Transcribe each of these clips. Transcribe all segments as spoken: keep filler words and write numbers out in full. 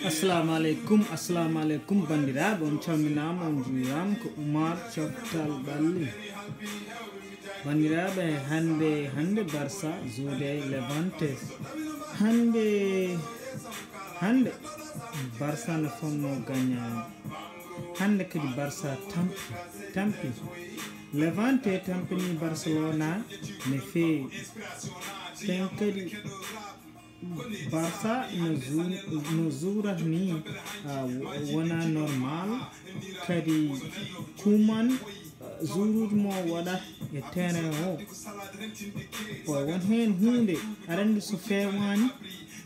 Assalamu aleykum, assalamu aleykum banndiraaɓe, on calminaama, on njuuraama, ko Oumar Coftal Ɓalli. Banndiraaɓe, hannde, hannde Barça zuude Levante. Hannde, hannde Barça no fonnoo gañaade. Hannde kadi Barça tampi, tampi. Levante tampini Barcelona no feewi. Ten kadi Barça no zu-, no zuurata ni, ah, wo-, wonaa normal. Kadi Koeman, ah, zuuruuji mo waɗa e terrain o. Bon, won heen huunde, aɗa anndi so feewaani,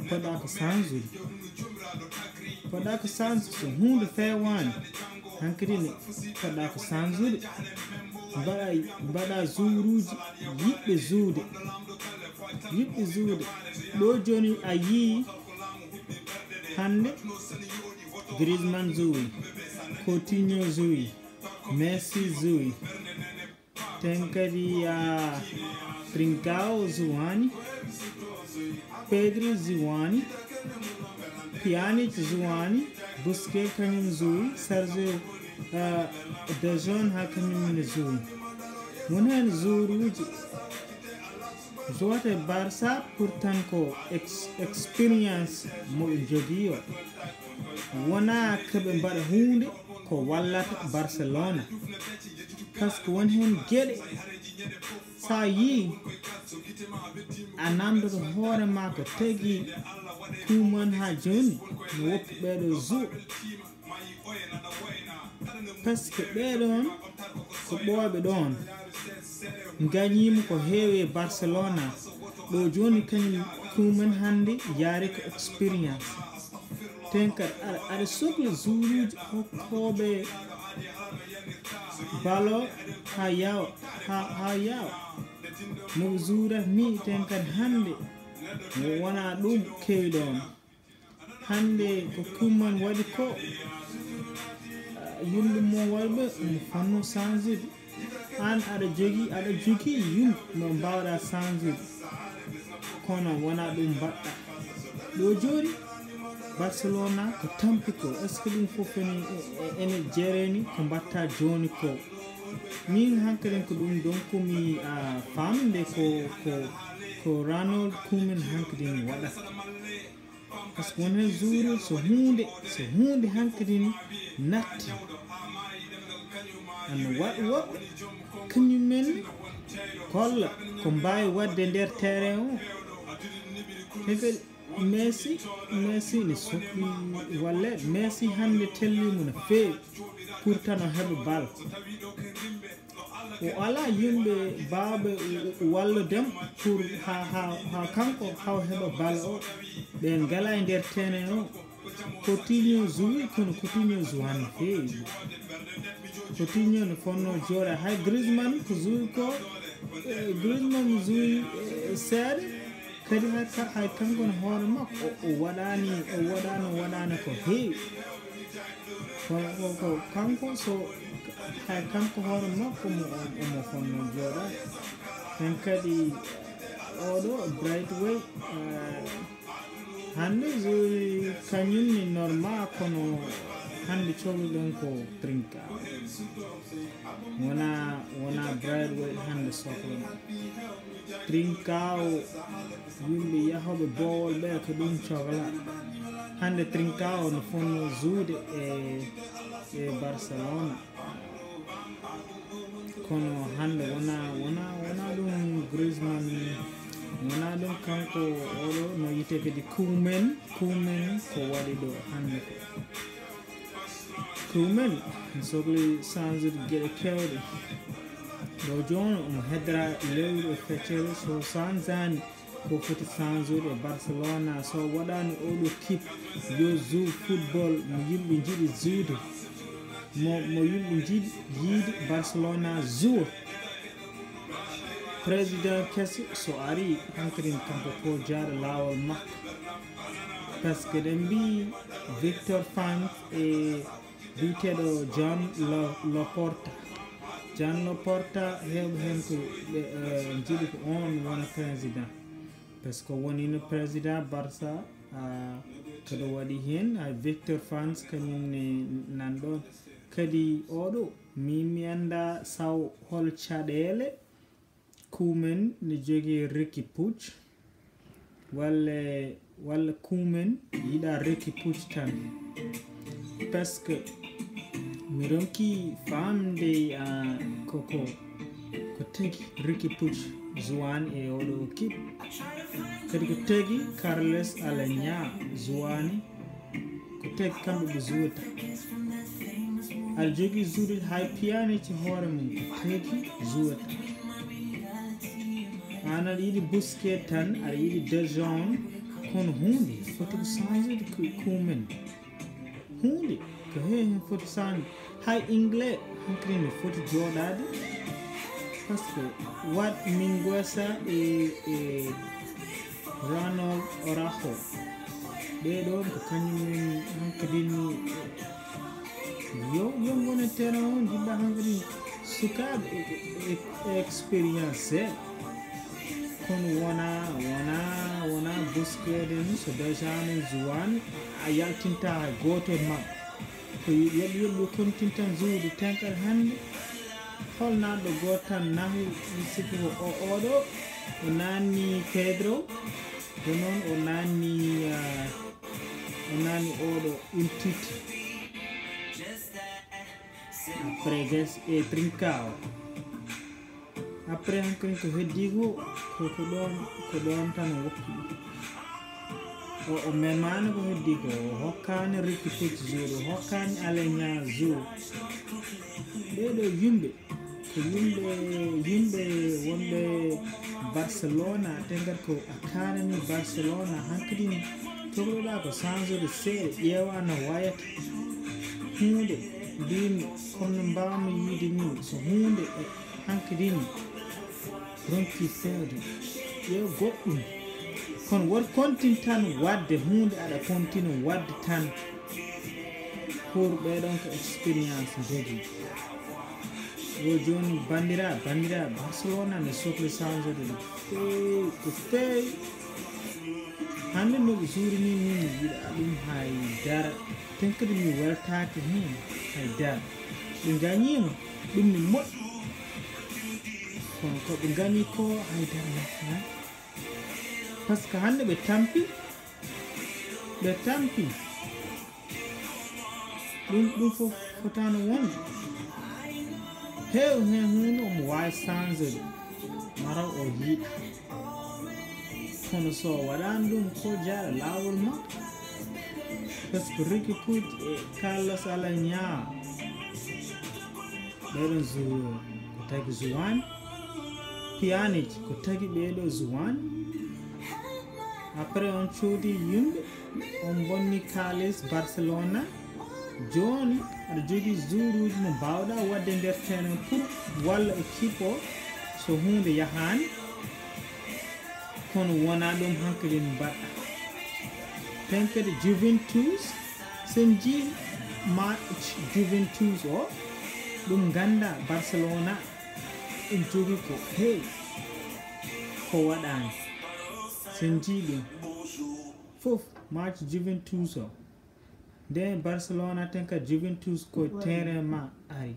poɗɗa ko sansude. Poɗɗa ko sansude, so huunde feewaani, hankadi ne poɗɗa ko sansude. Mbaɗa, mbaɗa zuuruuji yiɗɓe zuude. Yiɗɓe zuude. Ɗo jooni a yii hannde Griezmann zuwi, Coutinho zuwi, Messi zuwi. Ten kadi, ah, Trincao zuwaani, Pedri zuwaani, Pjanic zuwaani, Busquets kañum zuwi, Sergio, ah, De Jong haa kañum ne zuwi. Won heen zuuruuji zuwata e Barça, pourtant ko ex-, expérience mo ɓe njogii o. Wonaa ko ɓe mbaɗa huunde ko wallata Barcelona. Parce que won heen geɗe, so a yii, a nandoto hoore ma ko tagi Koeman haa jooni no woppi ɓeeɗo zo. Parce que ɓee ɗoon ko ɓooyɓe ɗoon. Ngañiima ko heewi e Barcelona. Ɗo jooni kañum Koeman hannde yaari ko expérience. Ten kadi aɗa, aɗa sokli zuuruuji hokkooɓe balo haa yawa, haa, haa yawa. No ɓe zuurata ni, ten kadi hannde wonaa ɗum kewi ɗoon. Hannde ko Koeman waɗi ko, ah, yimɓe mo waɗɓe mo fanno sansude. Aan aɗa jogii, aɗa jogii yimɓe mo mbaawɗa sansude. Kono wonaa ɗum mbaɗɗa. Ɗo jooni Barcelona ko tampi ko, est-ce que ɗum fof ene, e-, e-, ene jereeni ko mbaɗta jooni ko? Min hankadi ko ɗum donc mi, ah, faamde ko, ko, ko Ronald Koeman hankadi mi waɗata. Parce que won heen zuuruuji so huunde, so huunde hankadi ni natti. Ana waɗi woɓɓe kañum men golla ko mbaawi waɗde nder terrain o. Te kadi Messi, Messi ne sokli walleede. Messi hannde telliima no feewi pour tan o heɓa bal. O alaa yimɓe baawɓe wallude mo pour haa, haa, haa kanko haa o heɓa bal o. Ɓe ngalaa e nder terrain o. Coutinho zuwi, kono Coutinho zuwaani no feewi. Coutinho no fonnoo jooɗa. Hay Griezmann ko zuwi ko, eh, Griezmann zuwi, eh, seeɗa. Kadi hay ka-, hay kanko ne hoore makko, o, o waɗaani, o waɗaani, o waɗaani ko heewi. Kono ko, ko kanko so, hay kanko hoore makko mo, o, omo fonnoo jooɗaade. Heen kadi, eh, oɗo Braithwaite, eh, hannde jooni kañum ne normal, kono hannde cohluɗen ko Trincao. Wonaa, wonaa Braithwaite hannde sohluɗen. Trincao, yimɓe yahooɓe boowol ɓe ko ɗum cohla. Hannde Trincao no fonnoo zuwde e, e Barcelona. Kono hannde wonaa, wonaa, wonaa ɗum Griezmann, wonaa ɗum kanko oɗo no yiite kadi Koeman, Koeman ko waɗi ɗo hannde ko. Koeman ne sokli sansude geɗe keewɗe. Ɗo jooni omo heddora lewru e feccere, so sansaani ko foti sansude e Barcelona, so waɗaani oɗo kip yo zuw football mo yimɓe njiɗi zuwde, mo, mo yimɓe njiɗi yiide Barcelona zuwa. Président keso so arii, hankadin kanko ko jaaɗo laawol makko. Parce que ɗen mbii Victor Font e biyeteeɗo Joan Lo-, Laporta. Joan Laporta heewɓe heen ko ɓe, eh, njiɗi ko oon wona président. Parce que wonino président Barça, ah, Kadi waɗi heen, a Victor Fans kañum ne nan ɗoon. Kadi oɗo, mi, mi annda saw hol caɗeele kumen ne jogii Ricky Puig, walla, walla kumen yiɗa Ricky Puig tan. Parce que mi ronki faamde, ah, koko, ko tagi Ricky Puig zuwaani e oɗo équipe. Kadi ko tagi Carlos Alagna zuwaani, ko tagi kamɓe ɓe zuwata. Aɗa jogii zuwde hay Pjanic hoore mum, ko tagi zuwata. Aan aɗa yiɗi Busquets tan, aɗa yiɗi De Jong, kono huunde foti ko changede ko, kumen. Huunde ko he, he foti changede. Hay Englais hankadi ne foti jooɗaade. Parce que what Mingueza e, e Ronald Araujo, ɓee ɗoon ko kañum en hankadi ni. Yo, yo ngone terrain o, njiɗɗa hankadi sukaaɓe e, e, e expérience seeɗa. Kono wona, wona, wona Busquets en, so déjà no zuwaani, a yaltinta hay gooto e maɓɓe. Ko yoɓi, yoɓi, yo kontin tan zuwde tenkal hannde. Hol naatɗo gooto tan nahi, mi sikki ko o, oɗo, o naanni Pedro, ko noon o naanni, ah, o naanni oɗo Umtiti. Après, ges-, e Trincao. Après, hankadi ko heddii ko, ko, ko ɗoon, ko ɗoon tan o woppi ɗum. O, o memaani ko heddii ko, o hokkaani Ricky Puig zuwde, o hokkaani Alagna zuwde. Ɓee ɗoo yimɓe, ko yimɓe, yimɓe wonɓe Barcelona, tenkadi ko a kaanani Barcelona, hankadi ne tokloɗaa ko changede seeɗa, ƴeewa no wayata. Huunde, mbimi, comme no mbaawmi yiide ni, so huunde e hankadi ne ronki feewde, ƴeew goɗɗum. Kono woto kontin tan waɗde huunde, aɗa kontina waɗde tan. Pour ɓee ɗoon ko expérience njogii. Yo jooni, banndiraaɓe, banndiraaɓe, Barcelona ne sokli changede no feewi, ko feewi. Hannde no ɓe zuuri ni, min mi yiɗaa ɗum hay dara. Tenkadi mi weltaaki heen hay dara. Ɓe ngañiima, ɗum ne moƴƴi. Kono ko ɓe ngañi ko hay dara nafaani. Parce que hannde ɓe tampi, ɓe tampi. Ɗum, ɗum fof fotaano wonde. Heew heen huunde omo waawi changede. Mara o yiɗa. Kono so waɗaani ɗum, ko jaaɗa laawol ma. Parce que Ricky Puig e Carlos Alagna, ɓee ɗoon zu-, ko tagi zuwaani. Pjanic, ko tagi ɓee ɗoo zuwaani. Après, on coodi yimɓe, on bonni kaalis Barcelona. Jooni, aɗa jogii joueuruuji mo mbaawɗaa waɗde nder terrain pour walla équipe o so huunde yahaani. Kono wonaa ɗum hankadi mbaɗɗa. Tenkadi Juventus, so en njii match Juventus o, ɗum nganndaa Barcelona, en jogii ko heewi ko waɗaani. So en njii ɗum fof, match Juventus o, nde Barcelona tenka Juventus ko terrain ma ari.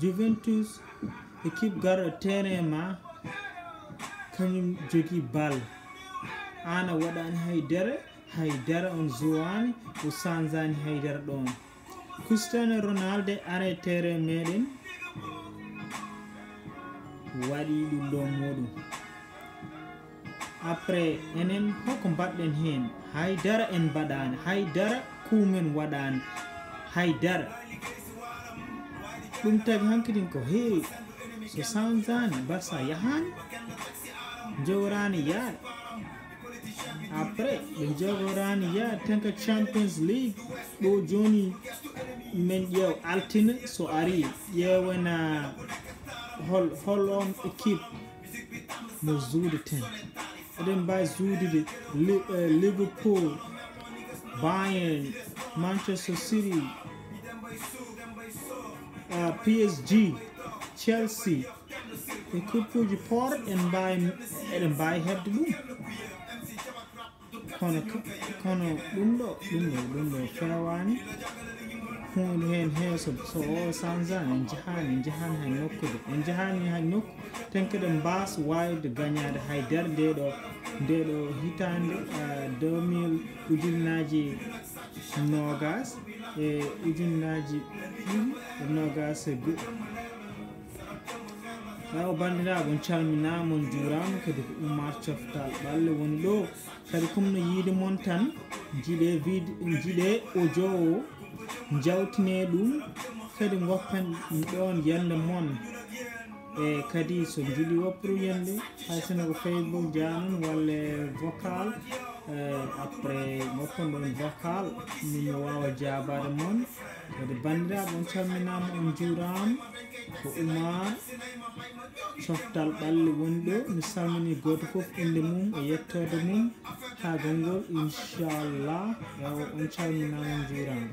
Juventus, équipe garɗo terrain ma, kañum jogii bal. Aan a waɗaani hay dara, hay dara on zuwaani, o sanzaani hay dara ɗoon. Cristiano Ronaldo ara e terrain meɗen, waɗi ɗum ɗo muɗum. Après, enen hoko mbaɗɗen heen? Hay dara en mbaɗaani, hay dara kuumen waɗaani, hay dara. Ɗum tagi hankadin ko heewi. So sanzaani, Barça yahaani, njogoraani yaade. Après, ɓe njogoraani yaade tenka Champions League. Ɗo jooni, men ƴeew altine, so ari, ƴeewen hol, hol on équipe no zuude ten. Eɗen mbaawi zuudude Li-, eh, Liverpool, Bayern, Manchester City, ah, P S G, Chelsea. E kuppuuji poor, en mbaawi, eɗen mbaawi heɓde ɗum. Kono kono ɗum ɗo ɗum ɗo ɗum ɗo feewaani. Huunde heen heeso so o sanzaani, en njahaani en njahaani hay nokkude, en njahaani hay nokku. Ten keɗen mbaas waawde gañaade hay nder nde ɗo nde ɗo hitaande deux mille, ujunnaaji noogaas e ujunnaaji ɗiɗi e noogaas e go'o. Awa banndiraaɓe, on calminaama, on njuuraama. Kadi ko Oumar Coftal Ɓalli woni ɗo. Kadi comme no yiide mon tan, njiɗe vid njiɗe audio o, njawtine ɗum, kadi ngoppen ɗum ɗoon yannde mon. E kadi so njiɗi woppuru yande, hay sinno ko Facebook njanon walla vocal, après ngoppon ɗon vocal, min mi waawa jaabaade mon. Kadi banndiraaɓe, on calminaama, on njuuraama. Ko Oumar Coftal Ɓalli woni ɗo. Mi salmini gooto fof innde mum e yettoode mum haa gonngol, inchallah. Ewa, on calminaama, on njuuraama.